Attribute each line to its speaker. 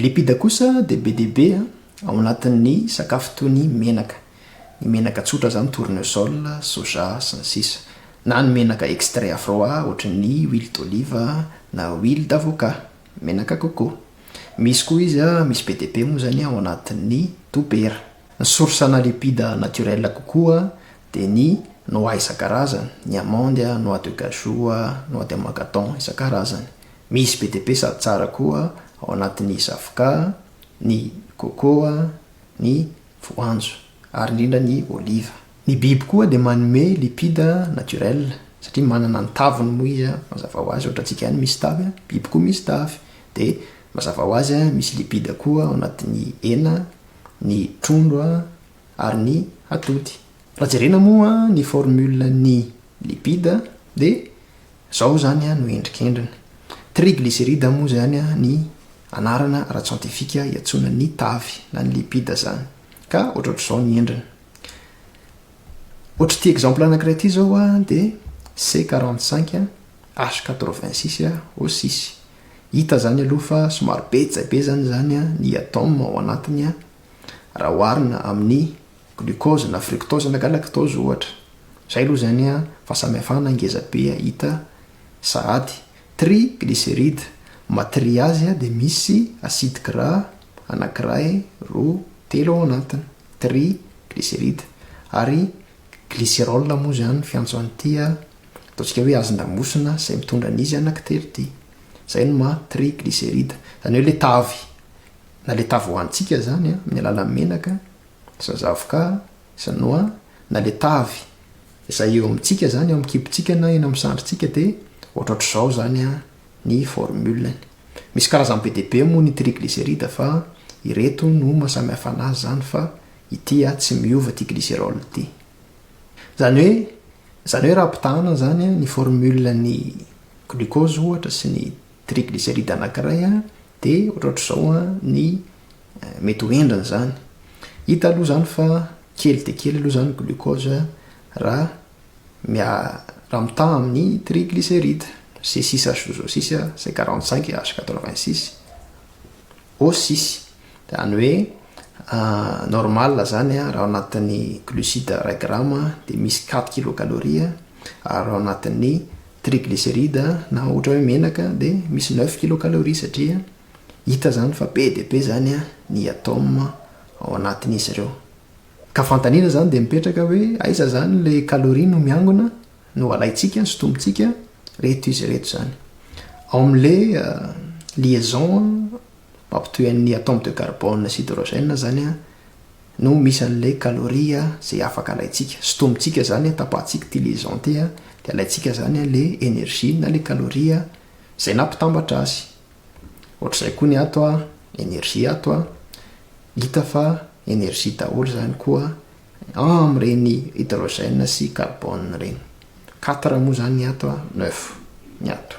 Speaker 1: Ny lipida kosa dia be dia be ao anatin'ny sakafo toy ny menaka. Ny menaka tsotra izany, tournesol, soja, sy ny sisa. Na ny menaka extrait à froid ohatry ny huile d'olive na huile d'avocat, menaka coco. Misy koa izy, misy be dia be moa izany ao anatin'ny dobera. Ny source ana lipida naturel kokoa dia ny noix isan-karazany, ny amande, noix de cajou, noix de magadan isan-karazany. Misy be dia be sady tsara koa ao anatin'ny zavoka, ny coco, ny voanjo ary indrindra ny oliva. Ny biby koa dia manome lipida naturel satria manana ny taviny moa izy mazava ho azy, ohatrantsika ihany misy tavy, biby koa misy tavy, dia mazava ho azy misy lipida koa ao anatin'ny hena, ny trondro ary ny atody. Raha jerena moa ny formule ny lipida dia Zao zany no endrikendriny. Triglycéride moa zany ny anarana ara-tsiantifika iantsoana ny tavy na ny lipide zany. Ka ohatrohatr'izao ny endriny. Ohatr'ity exemple anankiray ity zao dia C 45 H 86 O 6. Hita zany aloha fa somary betsa be zany zany ny atome ao anatiny raha oharina amin'ny glucose na fructose na galactose ohatra. Zay aloha zany an, fahasamihafana ngeza be hita sahady. Triglyceride, maha-tri azy dia misy acide gras anakiray, roa, telo ao anatiny. Triglyceride. Ary glycerol moa zany fiantso an'ity ataontsika hoe hazon-damosina izay mitondra an'izy anankitelo ity. Zay no maha triglyceride. Zany hoe le tavy na le tavy hohanintsika zany amin'ny alalan'ny menaka sy ny zavoka sy ny noix na le tavy izay eo amintsika zany, eo amin'ny kibontsika na eny amin'ny sandrintsika dia ohatrohatr'izao zany ny formule-ny. Misy karazany be dia be moa ny triglyceride fa ireto no maha samy hafa anazy zany fa ity tsy miova ity glycerol ity. Zany hoe zany hoe raha ampitahana zany ny formule-ny glucose ohatra sy ny triglyceride anankiray dia ohatrohatr'izao ny mety ho endriny izany. Hita aloha izany fa kely dia kely aloha izany glucose raha raha mitaha amin'ny triglyceride C6H12O6, C45 H86 O6. Izany hoe normal izany raha ao anatin'ny glucide iray grama dia misy quatre kilocalories ary raha ao anatin'ny triglyceride na ohatra hoe menaka dia misy neuf kilocalories satria Hita zany fa be dia be zany ny atome ao anatin'izy ireo. Ka fanontaniana zany dia mipetraka hoe aiza zany le calorie no miangona no alaintsika, sintomintsika, reto izy ireto zany. Ao amin'le liaison mampitohy an'ny atome de carbone sy hydrogène zany no misy an'le calorie zay afaka alaintsika. Sintomintsika zany, tapahantsika ity liaison ity dia alaintsika zany le énergie na le calorie zay nampitambatra azy. Ohatr'izay koa ny ato a, énergie ato a, hita fa énergie daholo izany koa amin'ireny hydrogène sy carbone ireny. Quatre moa izany ny ato a, neuf ny ato.